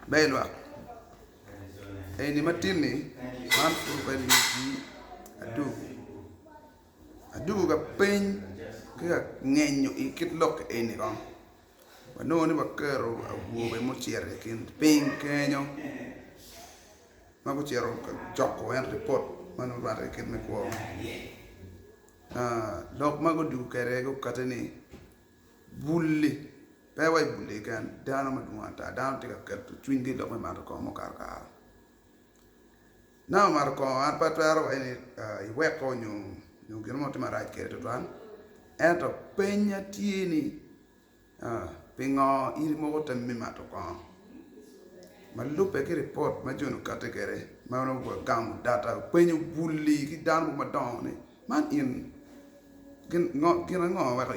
Ber lwak eni matin-ni man pud pe adugu adugu ka peny ki ka ngenyo i kit lok eni kong wanongo ni waketo awobe mucito i kin piny kenyo ma gucito ka coko en ripot ma nongo rwatte ki kit me kwo lok ma gudugo kwede gukati ni Bulli, pe wa i bulli keken, dano madwong ata, dano tye ka keto cwinygi i lok me mato kongo mukato kare. Nongo mato kongo an pe atwero waco ni iweko nyo gin mo tye marac kwede tutwal, ento penya tye ni pingo in imoko tammi me mato kongo? Ma lubbe ki ripot ma jo-ni okati kwede ma nongo wagamo data openyo bulli ki dano mogo madongo ni Man in gin ango ma weko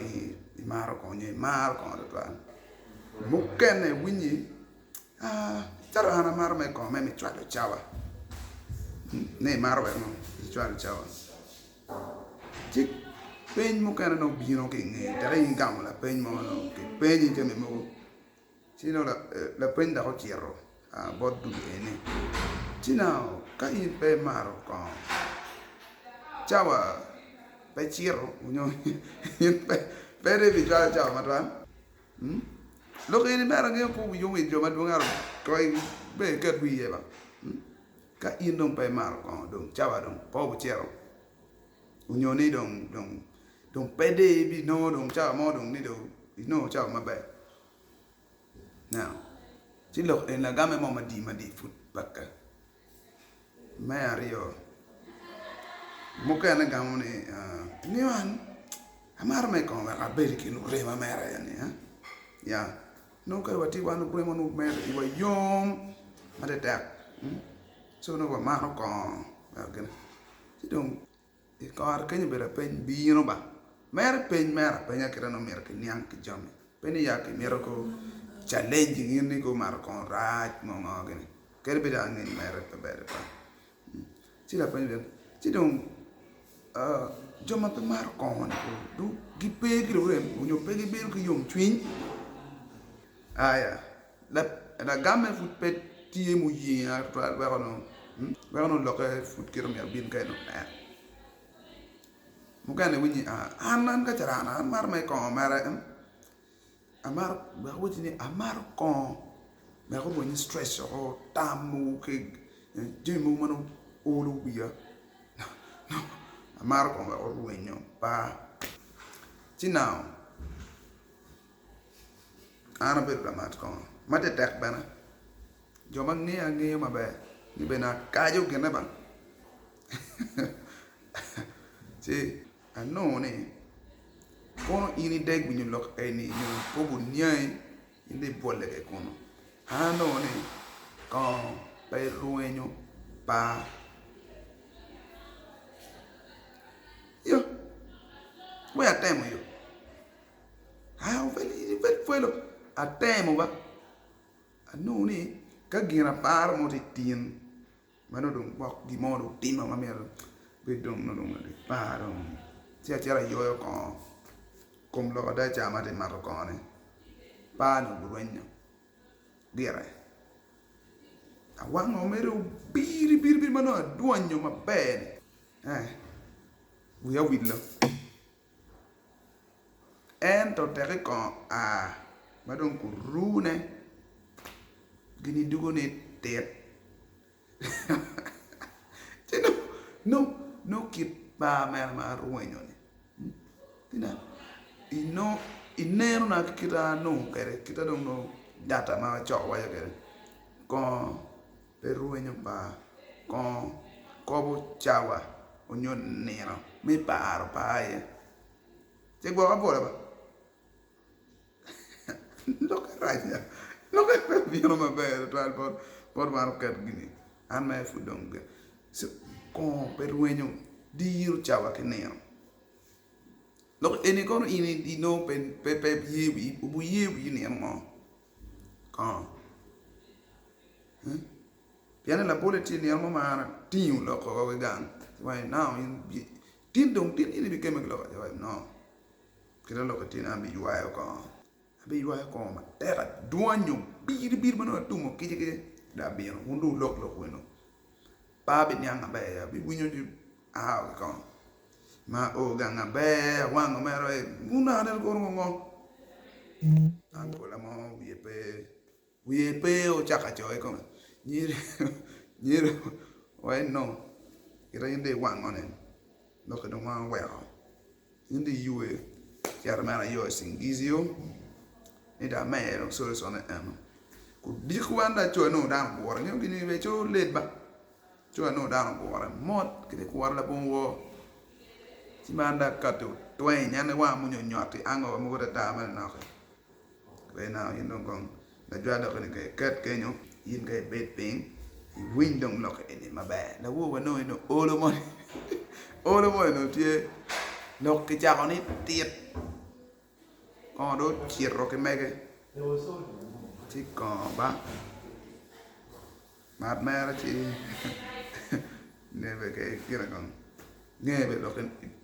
imaro kongo nyo imaro kongo tutwal? Mukene winyi calo an amaro mere kongo me cwalo cawa ni imaro wek ngo icwalo cawa ci peny mukene nongo bino ki inge teke in igamo lapeny mo nongo kipenyi jami mogo. Ci nongo lapeny dok ocito bot dul eni, ci nongo ka in pe imato kongo cawa pe cito nyo in pe dong ibicwalo cawa matwal? Lok eni mere angeyo pe wuyomo i jo madwong ento kong bene iket wii iye ba ka in dong pe imato kongo dong cawa dong pe obicito nyo ni dong dong pe dong ibinongo dong cawa mo dong ni dong inongo cawa maber. Now, ci lok eni lagamme mo madii madii pud peke. Me aryo, mukene gamo ni ingeyo an amaro me kongo wek abed i kin lurema mere eni ya nongo kadi watye wan lurema nongo mere iwa yom matek so nongo wamato kongo ci dong I kare kenyo obedo apeny bino ba mere peny mere apenya kite nongo myero kiniang ki jami pe ni ya kimito ko challenge in ni ko mato kongo rac mo ngo gini kadi bed ange ni mere pe ber tutwal ci lapeny obedo ci dong jo ma pe maro kongo ni dong gipe ki lurem nyo pe gibedo ki yomcwiny aya lagamme pud pe tye muyenga tutwal weko nongo weko nongo lokke pud kite myero obin kene onek mukene winyo ni an an ka carana an amaro mere kongo mere amaro wek awacci ni amaro kongo wek orweny stress woko tam mogo ki jami mogo ma nongo olo wiya amaro kongo wek orwenyo par ci now. An abedo lamat kongo ma tetek bene, jo ma ngeya ngeyo maber ni bene akaco gine ba ci anongo ni kono in ideg winyo lok eni nyo kobo niangi in dong ibwole ki kunu an anongo ni kongo pe rwenyo par yo wek atemo yo. Atemo ba anongo ni ka gin aparo mo tye tin ma nongo dong gwok gin mo dong otima ma myero bed dong nongo dong apar dong ci acito ayoyo kongo kom lok ada ca ma atye ka mato kongo ni par ni orwenyo gire awango mere obiri biri ma nongo adwonyo maber ni wiya owilo. Ento teki kongo a ma dong orune gin idwogo ni tit ci nongo kit par mere ma arwenyo-ni ineno na ki kit ma anongo kwede kit ma dong nongo data ma acoko waco kwede kongo pe rwenyo par kongo kobo cawa nyo nino me paro par iye ci gwoko abwola ba lokke rac ya lokke pe bino maber tutwal bot wan oket gini an mere pud dong kongo pe rwenyo diro cawa ki nino lok eni kono in inongo pe ye wii nino mo kongo. Pien labole tye nino mo ma an atingo lok woko ki gang ci awaco ni no in tin dong tin in ibikemme ki lok aye awaco no kit ma lok-ki tye ni an abiywayo kongo abiywayo kongo matek adwanyo. Abiro bino ma nongo atumo kica kica dong abino wun dong wulok lok wunu pe abiniang maber abiwinyo ni aa ki kong ma ao gang aber awango mere wun dong aneno kono ngo angola mo wiye pe wiye pe ocako acoya i kome nyero wai no kita in dong iwango ni lokke dong wan oweko. In dong iywe cito mere ayo cingizio ni dong amero solution ne eno odiko wan dong acoyo nongo dano ogure nyo gini bene coyo late ba coyo nongo dano ogure mot kiti kure labongo woo ci man dong akati otweny en wanga moni onyoti ango mogo ata manok-ki. Wena in dong kong lajwa lokke ni ka iket kenyo in ka ibed piny iwiny dong lokke eni maber lawor wa nongo dong olo moni olo moni dong tye lok kicako ni tit kongo dong ocito ki mege ci kongo ba. Ngat mere ci gine kong nge bene lok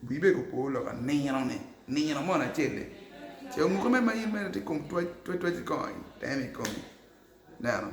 wii bene opo lok anino ni nino moni acel-li ce onguke mere ma in mere itye i kom twac twac kongo itemo i komi ineno.